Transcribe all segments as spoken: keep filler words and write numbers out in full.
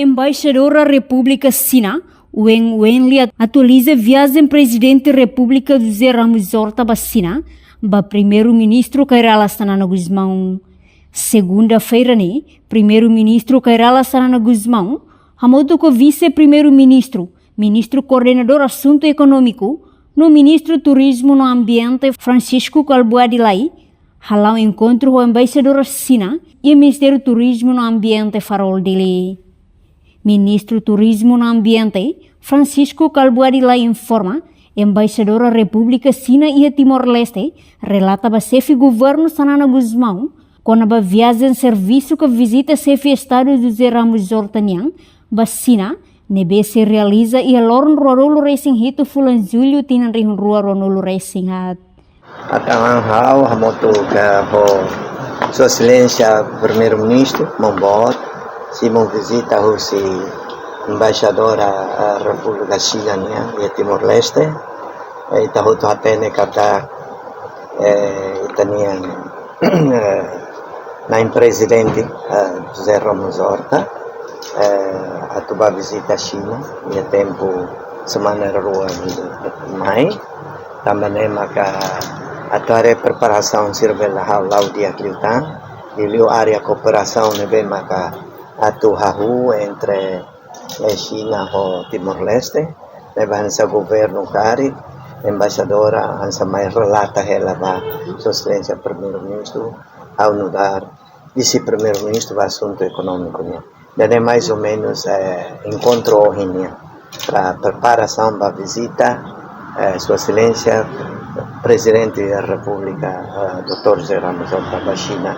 Embaixadora Repúblika Xina, Wen Wenli, atualiza viajen Prezidente Repúblika José Ramos Horta ba Xina, ba Primeiru-Ministru Kay Rala Xanana Gusmão. Segunda-feira ne'e, Primeiru-Ministru Kay Rala Xanana Gusmão hamutuk ho Vise-Primeiru-Ministru, Ministru Koordenadór Asuntu Ekonómiku, no Ministru Turizmu no Ambiente, Francisco Kalbuadi Lay, hala'o enkontru ho Embaixadora Xina iha Ministériu Turizmu no Ambiente, Farol Dili. Ministru Turizmu no Ambiente, Francisco Kalbuadi Lay, informa, Embaixadora Repúblika Xina iha Timor-Leste relata ba Xefe Governu Xanana Gusmão kona-ba viajen servisu ka vizita Xefe Estadu José Ramos Horta nian ba Xina, ne'ebé sei realiza iha loron ruanulu-resin-hitu fulan Jullu tinan rihun rua ruanulu-resin-haat. Atan ha'u hamutuk ho Sua Exelénsia Primeiru-Ministru, maun boot, simu vizita husi Embaixadora, eh, Repúblika Xina nian iha Timor-Leste. Eh, ita hotu hatene katak, eh, ita-nia, eh, Na'in Prezidente, eh, José Ramos Horta, eh, atu ba vizita Xina iha tempu semana rua mai. Tanba ne'e maka atu haree preparasaun sira bele halo la'o di'ak liután. Liuliu área kooperasaun ne'ebé maka atu hahú entre, eh, Xina ho Timor-Leste. Ne'ebé hanesan governu karik, embaixadora hanesan mai relata hela ba Sua Exelénsia Primeiru-Ministru, ha'u nu'udar Vise-Primeiru-Ministru ba asuntu ekonómiku nian. Ida-ne'e mais ou menus, eh, enkontru ohin nian. Para preparasaun ba vizita, eh, Sua Exelénsia Prezidente da Repúblika, eh, doutór José Ramos Horta ba Xina,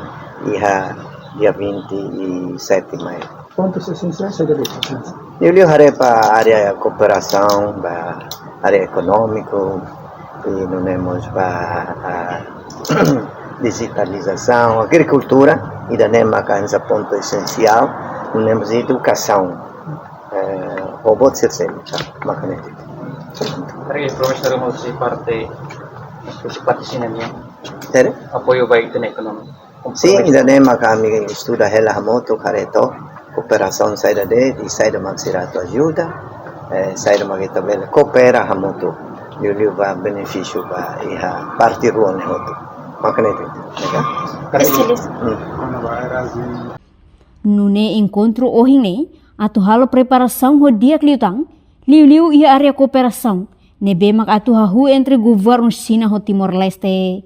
iha dia vinte e sete mai. Pontus esensiais saida de'it, Sua Exelénsia? Liuliu haree ba área kooperasaun, ba área ekonómiku, i nune'e mós ba, ah, dijitalizasaun, agrikultura, ida-ne'e maka hanesan pontu esensiál, nune'e mós edukasaun. Eh, ho buat sira seluk, maka ne'e. Haree promesa husi parte, husi parte Xina nian. Haree? Apoiu ba ita-nia ekonomia. Sin, ida-ne'e maka ami estuda hela hamutuk, haree took kooperasaun saida de'it, i saida mak sira atu ajuda, eh, saida mak ita bele koopera hamutuk, liuliu ba benefísiu ba iha parte rua ne'e hotu. Maka ne'e de'it, ya kan? Estilis. Hmm. Nune'e enkontru ohin ne'e atu halo preparasaun ho di'ak liután, liuliu iha área kooperasaun, ne'ebé mak atu hahú entre governu Xina ho Timor-Leste.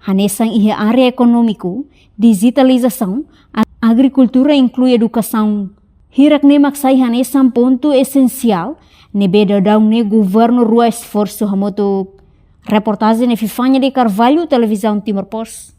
Hanesan iha área ekonómiku, dijitalizasaun, a-, agrikultura inklui edukasaun. Hirak ne'e mak sai hanesan pontu esensiál, ne'ebé daudaun ne'e governu rua esforsu hamutuk. Reportajen Epifania de Carvalho, Televizaun Timor Post.